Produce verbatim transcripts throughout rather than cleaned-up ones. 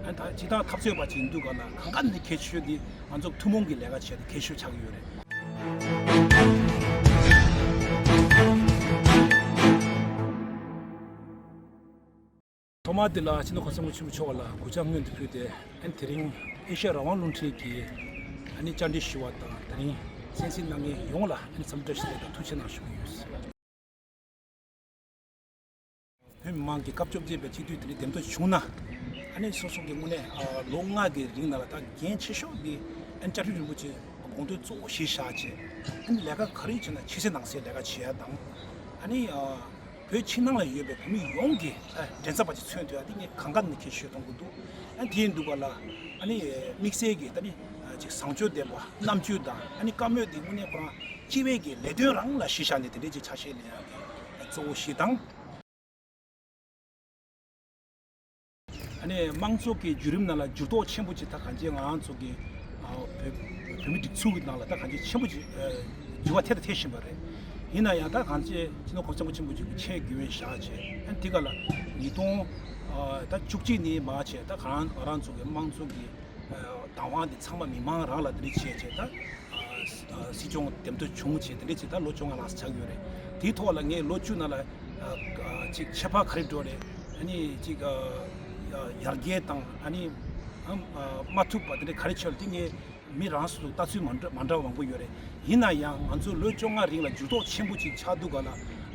ད་སྤྱིར་བཏང་འཐབ་རྩོད་པ་ཅིག་ཡིན་དུས་ག་ལ་གང་ག་ནས་གལ་ཆེ་ཤོས་དེ་ང་ཚོ་ཐུན་མོང་གི་ལས་ཀ་བྱས་ཏེ་གལ་ཆེ་ཤོས་ཆགས་ཀྱི་ཡོད་རེད། ཐོག་མར་འདི་ལ་སྤྱི་ནོར་གོང་ས་སྐྱབས་མགོན་ཆེན་པོ་མཆོག་ལ་གུས་ཕྱག་སྔོན་དུ་ཕུལ་ཏེ། ཨ་ནི་དེ་རིང་ཨེ་ཤ་ཡ་རང་དབང་རླུང་འཕྲིན་གྱིས་ཨ་ནི་བཅར་འདྲི་ཞུ་བ་དང་། དེ་རིང་གསན་གཟིགས་གནང་མཁན་ཡོངས་ལ་ཨ་ནི་འཚམས་འདྲི་བཀྲ་ཤིས་བདེ་ལེགས་དང་ཐུགས་རྗེ་གནང་ཞུ་གི་ཡོད། བོད་མི་མང་གི་སྐབས་བཅོ་བརྒྱད་པའི་སྤྱི་འཐུས་དེ་འདྲའི་འདེམས་ཐོན་བྱུང་ན། ཨ་ནི་སོ་སོ་གི་དངོས་གནས་ཨ་ལོ་ལྔ་གི་རིང་ལ་ད་འགན་ཆེ་ཤོས་འདི་ཨ་ནི་བཅའ་ཁྲིམས་རིན་པོ་ཆེ་དགོངས་དོན་གཙོ་བོ་གཞི་བཞག་བྱས། ཨ་ནི་ལས་ཀ་ག་རེ་བྱས་ན་ཕྱི་གསལ་ནང་གསལ་ལས་ཀ་བྱེད་ཡ་དང་། ཨ་ནི་ཨ་བོད་ཕྱི་ནང་ལ་ཡོད་པའི་བོད་མི་ཡོངས་ཀྱི་ཨ་འགྲན་ཟླ་བ་ཅིག་མཚོན་ཐུབ་ཡ་དེ་ངས་གང་ག་ནས་གལ་ཆེ་ཤོས་མཐོང་གི་འདུག་ཨ་དེ་ཡིན་དུས་ག་ལ་ཨ་ནི་དམིགས་བསལ་གྱི་ད་ནི་ཅིག་བཟང་སྤྱོད་ལྡན་པ་རྣམ་དཔྱོད་དང་ཨ་ནི་བཀའ་མོལ་དེ་དངོས་གནས་ཁོ་རང་སྤྱི་པའི་གི་ལས་དོན་རང་ལ་གཞི་བཞག་ནས་དེ་འདྲའི་ཅིག་ཆ་ཤས་ལེན་ཡ་གི་གཙོ་བོ་གཞི་དང་། ཨ་ནི་དམངས་གཙོ་གི་བརྒྱུད་རིམ་ནང་ལ་འགྱུར་ལྡོག་ཆེན་པོ་ཅིག་ད་གང་ཅི་ང་རང་ཚོ་གི་ཨ་བོད་བོད་མི་སྒྲིག་འཛུགས་ཀྱི་ནང་ལ་ད་གང་ཅི་ཆེན་པོ་ཅིག་ཨ་འགྱུར་བ་ཐེབས་དང་ཐེབས་བཞིན་པ་རེད། ཡིན་ན་ཡང་ད་གང་ཅི་སྤྱི་ནོར་གོང་ས་སྐྱབས་མགོན་ཆེན་པོ་མཆོག་གིས་ཆེས་དགོས་པའི་བཞག་བྱས། ཨ་ནི་དེ་ག་ལ་ཉིས་སྟོང་ཨ་ད་བཅུ་གཅིག་ནས་མར་བྱས་ད་གང་ང་རང་ཚོ་གི་དམངས་གཙོ་གི་བདག་དབང་དེ་ཚང་མ་མི་མང་རང་ལ་དེ་འདྲ་བྱས་བྱས་ད་ཨ་སྲིད་སྐྱོང་འདེམས་ཐོན་བྱུང་བྱས་དེ་འདྲ་བྱས་ད་ལོ་བཅོ་ལྔ་ལྷག་ཙམ་ཆགས་ཡོད་རེད། དེའི་ཐོག་ལ་ངས་ལོ་བཅུ་ནང་ལ་ཨ་ཨ་ཅིག་ཁྱད་པར་ག་རེ་འགྲོ་རེད། ཨ་ནི་ཅིག་ཨ་ཡར་རྒྱས་དང་ཨ་ནི་ཨ་མ་ཐུབ་པ་དེ་འདྲ་ག་རེ་བྱས་རེད། དེ་ངས་མི་རང་སོ་སོ་ལྟ་ཚུལ་མ་འདྲ་མ་འདྲ་བ་མང་པོ་ཡོད་རེད། ཡིན་ན་ཡང་ང་ཚོ་ལོ་བཅོ་ལྔ་རིང་ལ་འགྱུར་ལྡོག་ཆེན་པོ་ཅིག་ཆགས་དུས་ག་ལ་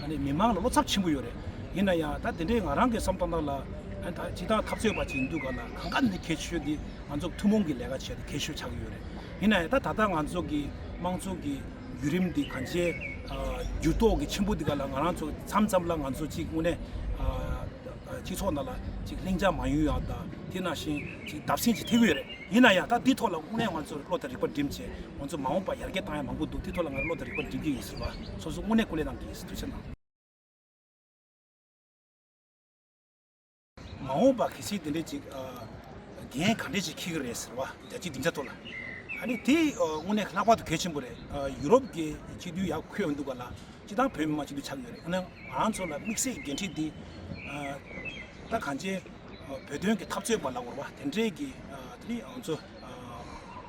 ཨ་ནི་མི་མང་ལ་བློ་འཚབ་ཆེན་པོ་ཡོད་རེད། ཡིན་ན་ཡང་ད་དེ་འདྲའི་ང་རང་གི་བསམ་སྟངས་ལ་ཨ་ད་སྤྱིར་བཏང་འཐབ་རྩོད་པ་ཅིག་ཡིན་དུས་ག་ལ་གང་ག་ནས་གལ་ཆེ་ཤོས་དེ་ང་ཚོ་ཐུན་མོང་གི་ལས་ཀ་བྱས་ཏེ་གལ་ཆེ་ཤོས་ཆགས་ཀྱི་ཡོད་རེད། ཡིན་ན་ཡང་ད་ད་ལྟ་ང་ཚོ་གི་དམངས་གཙོ་གི་བརྒྱུད་རིམ་འདི་གང་ཅི་ཨ་འགྱུར་ལྡོག་གི་ཆེན་པོ་འདི་ག་ལ་ང་རང་ཚོ་མཚམས་མཚམས་ལ་ང་ཚོ་ཅིག་དངོས་གནས་ཨ་སྤྱི་ཚོགས་ནང་ལ་ཅིག་ལྷིང་འཇགས་མ་ཡོང་ཡག་དང་། དེ་ནང་བཞིན་ཅིག་བརྡབ་གསིག་ཅིག་ཐེབས་ཀྱི་ཡོད་རེད། ཡིན་ན་ཡང་ད་འདི་ཐོག་ལ་དངོས་གནས་ང་ཚོ་བློ་དང་རིག་པ་སྒྲིམ་བྱས་ང་ཚོ་མ་འོངས་པ་ཡར་རྒྱས་བཏང་ཡ་མང་པོ་འདུག་དེ་ཐོག་ལ་ང་བློ་དང་རིག་པ་སྒྲིམ་གྱི་ཡིན་ཟེར་བ་སོ་སོ་དངོས་གནས་སྐུ་ལས་གནང་གི་ཡིན་ཟེར། ཐུགས་རྗེ་གནང་། མ་འོངས་པ་གལ་སྲིད་དེ་འདྲའི་ཅིག་ཨ་འགན་ག་འདྲས་ཅིག་འཁྱེར་གྱི་རེད་ཟེར་བ་རྒྱལ་སྤྱིའི་སྡིངས་ཆ་ཐོག་ལ། ཨ་ནི་དེ་ཨ་དངོས་གནས་ལྷག་པར་དུ་གལ་ཆེན་པོ་རེད། ཨ་ཡུ་རོབ་ཀྱི་སྤྱི་འཐུས་ཡར་འཁོད་ཡོང་དུས་ག་ལ་སྤྱིར་བཏང་བོད་མི་མང་སྤྱི་འཐུས་ཆགས་ཡོད་རེད། ཨ་ནི་ང་རང་ཚོ་ལ་དམིགས་བསལ་འགན་འཁྲི་འདི་ཨ་ད་གང་ཅི་བོད་དོན་གྱི་འཐབ་རྩོད་པ་ལབ་དགོས་རེད་བ། དེ་འདྲའི་གི་ཨ་དེ་ནི་ང་ཚོ་ཨ་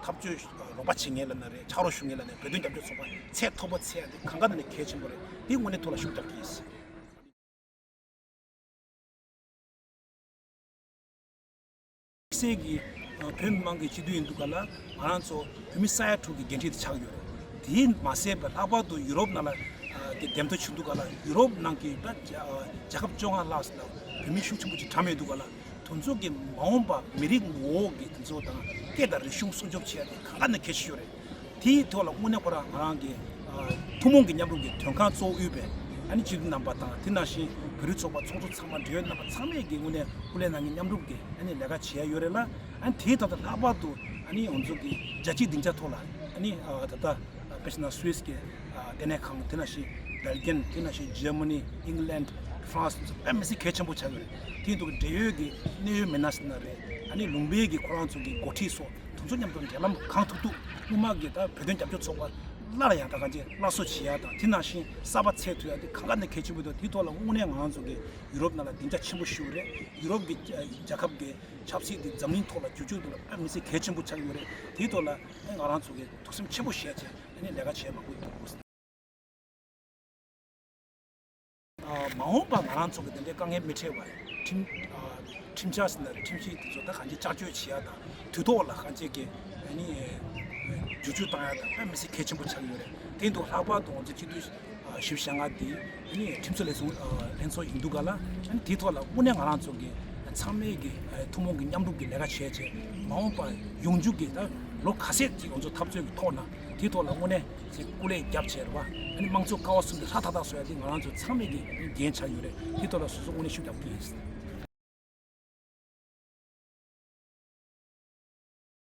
འཐབ་རྩོད་རོགས་པ་བྱེད་མཁན་ལབ་ན་རེད། ཕྱག་རོགས་ཞུ་མཁན་ལབ་ན་རེད། བོད་དོན་རྒྱབ་སྐྱོར་ཚོགས་པ་ཚད་མཐོ་པོ་ཚད་ཡ་དེ་གང་ག་ནས་གལ་ཆེན་པོ་རེད། དེ་དངོས་གནས་ཐུགས་ལ་ཤུགས་རྒྱག་གི་ཡིན། དམིགས་བསལ་གྱི་ཨ་བོད་མི་མང་གི་སྤྱི་འཐུས་ཡིན་དུས་ག་ལ་ང་རང་ཚོ་བོད་མི་ས་ཡ་དྲུག་གི་འགན་འཁྲི་དེ་ཆགས་ཡོད་རེད། དེས་མ་ཟད་པའི་ལྷག་པར་དུ་ཡུ་རོབ་ནང་ལ་ཨ་དེ་འདེམས་ཐོན་བྱུང་དུས་ག་ལ་ཡུ་རོབ་ནང་གི་ད་ཨ་རྒྱལ་ཁབ་བཅོ་ལྔ་ལྷག་ལ་བོད་མི་ཤུགས་ཆེན་པོ་ཅིག་གྲམ་ཡོད་དུས་ག་ལ་དེ་ཚོ་གི་མ་འོངས་པ་མི་རིགས་ངོ་བོ་གི་དེ་ཚོ་དང་སྐད་དང་རིག་གཞུང་སྲུང་སྐྱོབ་བྱེད་ཡ་དེ་གང་ག་ནས་གལ་ཆེ་ཤོས་རེད། དེའི་ཐོག་ལ་དངོས་གནས་ཁོ་རང་ང་རང་གི་ཨ་ཐུན་མོང་གི་མཉམ་རུབ་ཀྱི་དོན་ཁང་གཙོ་བོ་དབུས་པའི་ཨ་ནི་སྤྱི་འཐུས་རྣམ་པ་དང་། དེ་ནང་བཞིན་བོད་རིགས་ཚོགས་པ་ཚོགས་གཙོ་ཚང་མ་འབྲེལ་ཡོད་རྣམ་པ་ཚང་མས་ཀྱི་དངོས་གནས་སྐུ་ལས་གནང་མཁན་མཉམ་རུབ་ཀྱི་ཨ་ནི་ལས་ཀ་བྱེད་ཡ་ཡོད་རེད་ལ། ཨ་ནི་དེའི་ཐོག་ཏུ་ལྷག་པར་དུ་ཨ་ནི་ང་ཚོ་གི་རྒྱལ་སྤྱིའི་སྡིངས་ཆ་ཐོག་ལ་ཨ་ནི་ཨ་ད་ལྟ་དཔེ་བྱས་ན་སུད་སི་གི་ཨ་ལྟེ་གནས་ཁང་། དེ་ནང་བཞིན་བྷེལ་ཇམ། དེ་ནང་བཞིན་འཇར་མ་ནི། ཨིང་ལན། ཧྥ་རན་སི། དཔེ་མི་སྲིད་གལ་ཆེན་པོ་ཆགས་ཡོད་རེད། དེ་ཡིན་དུས་འབྲེལ་ཡོད་ཀྱི་གནད་ཡོད་མི་སྣ་ཟེར་ན་རེད། ཨ་ནི་ལུང་པའི་གི་ཁོ་རང་ཚོ་གི་འགོ་ཁྲིད་སོགས་དེ་ཚོ་མཉམ་དུ་འབྲེལ་ལམ་གང་ཐུབ་ཐུབ་སྔོན་མ་གི་ད་བོད་དོན་རྒྱབ་སྐྱོར་ཚོགས་པ་སླར་ཡང་ད་གང་ཅི་སླར་གསོ་བྱེད་ཡ་དང་། དེ་ནང་བཞིན་གསར་པ་འཚོལ་ཐུབ་ཡ་དེ་གང་ག་ནས་གལ་ཆེན་པོ་འདུག་དེའི་ཐོག་ལ་དངོས་གནས་ང་རང་ཚོ་གི་ཡུ་རོབ་ནང་ལ་སྡིངས་ཆ་ཆེན་པོ་ཞིག་རེད། ཡུ་རོབ་ཀྱི་རྒྱལ་ཁབ་ཀྱི་ཆབ་སྲིད་འདི་འཛམ་གླིང་ཐོག་ལ་བསྒྱུར་བཅོས་འདི་ལ་དཔེ་མི་སྲིད་གལ་ཆེན་པོ་ཆགས་ཡོད་རེད། དེའི་ཐོག་ལ་ང་རང་ཚོ་གི་ཐུགས་སེམས་ཆེན་པོ་བཞེས་བྱས་ཨ་ནི་ལས་ཀ་བྱས་མང་པོ་འདུག་ཨ་མ་འོངས་པ་ང་རང་ཚོ་གི་དེ་འདྲའི་དཀའ་ངལ་མི་འཕྲད་པར་ཁྲིམས་ཨ་ཁྲིམས་འཆར་ཟེར་ན་རེད། ཁྲིམས་གཞི་དེ་ཚོ་ད་གང་ཅི་བསྐྱར་བཅོས་བྱེད་ཡ་དང་། དུས་ཐོག་ལ་གང་ཅི་གི་ཨ་ནི་བསྒྱུར་བཅོས་བཏང་ཡ་དང་དཔེ་མི་སྲིད་གལ་ཆེན་པོ་ཆགས་ཡོད་རེད། དེ་འདུག་ལྷག་པར་དུ་ང་ཚོ་སྤྱི་འཐུས་ཨ་བཞི་བཅུ་ཞེ་ལྔ་འདི་ཨ་ནི་ཁྲིམས་བཟོ་ལྷན་ཚོགས་ཨ་ལྷན་ཚོགས་ཡིན་དུས་ག་ལ། ཨ་ནི་དེའི་ཐོག་ལ་དངོས་གནས་ང་རང་ཚོ་གི་ཚང་མས་གི་ཨ་ཐུན་མོང་གི་མཉམ་རུབ་ཀྱི་ལས་ཀ་བྱས་བྱས་མ་འོངས་པ་ཡོང་རྒྱུ་གི་ད་ལོ་ག་ཚོད་ཅིག་ང་ཚོ་འཐབ་རྩོད་ཀྱི་ཐོག་ན་དེའི་ཐོག་ལ་དངོས་གནས་ཅིག་སྐུ་ལས་བརྒྱབ་བྱས་རེད་བ། ཨ་ནི་དམངས་གཙོ་ཀ་བ་གསུམ་དེ་སྲ་ཐག་ཐག་བཟོ་ཡ་དེ་ང་རང་ཚོ་ཚང་མས་གི་འགན་ཆགས་ཡོད་རེད། དེའི་ཐོག་ལ་སོ་སོ་དངོས་གནས་ཤུགས་རྒྱབ་ཀྱི་ཡིན།